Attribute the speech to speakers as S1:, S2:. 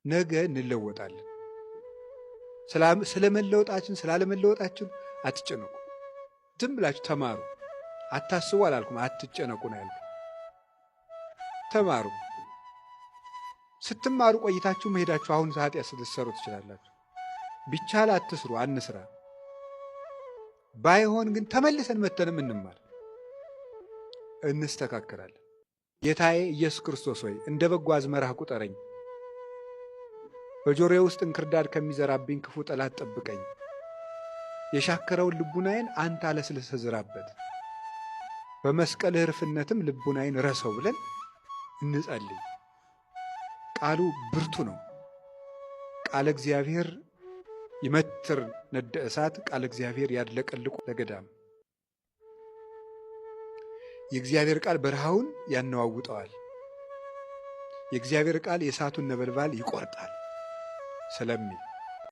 S1: ነገ እንለወጣለን። ስለመለወጣችን ስላለመለወጣችን አትጨነቁ። ዝም ብላችሁ ተማሩ። አታስቡ አላልኩም፣ አትጨነቁ ነው ያልኩት። ተማሩ። ስትማሩ ቆይታችሁ መሄዳችሁ አሁን ኃጢአት ስትሰሩ ትችላላችሁ። ቢቻል አትስሩ፣ አንስራ። ባይሆን ግን ተመልሰን መተንም እንማር፣ እንስተካከላለን። ጌታዬ ኢየሱስ ክርስቶስ ሆይ እንደ በጎ አዝመራህ ቁጠረኝ። በጆሮዬ ውስጥ እንክርዳድ ከሚዘራብኝ ክፉ ጠላት ጠብቀኝ። የሻከረውን ልቡናዬን አንተ አለስልሰህ ዝራበት፣ በመስቀልህ እርፍነትም ልቡናዬን ረሰው ብለን እንጸልይ። ቃሉ ብርቱ ነው። ቃለ እግዚአብሔር ይመትር ነደ እሳት፣ ቃለ እግዚአብሔር ያድለቀልቁ ለገዳም። የእግዚአብሔር ቃል በረሃውን ያነዋውጠዋል። የእግዚአብሔር ቃል የእሳቱን ነበልባል ይቆርጣል ስለሚል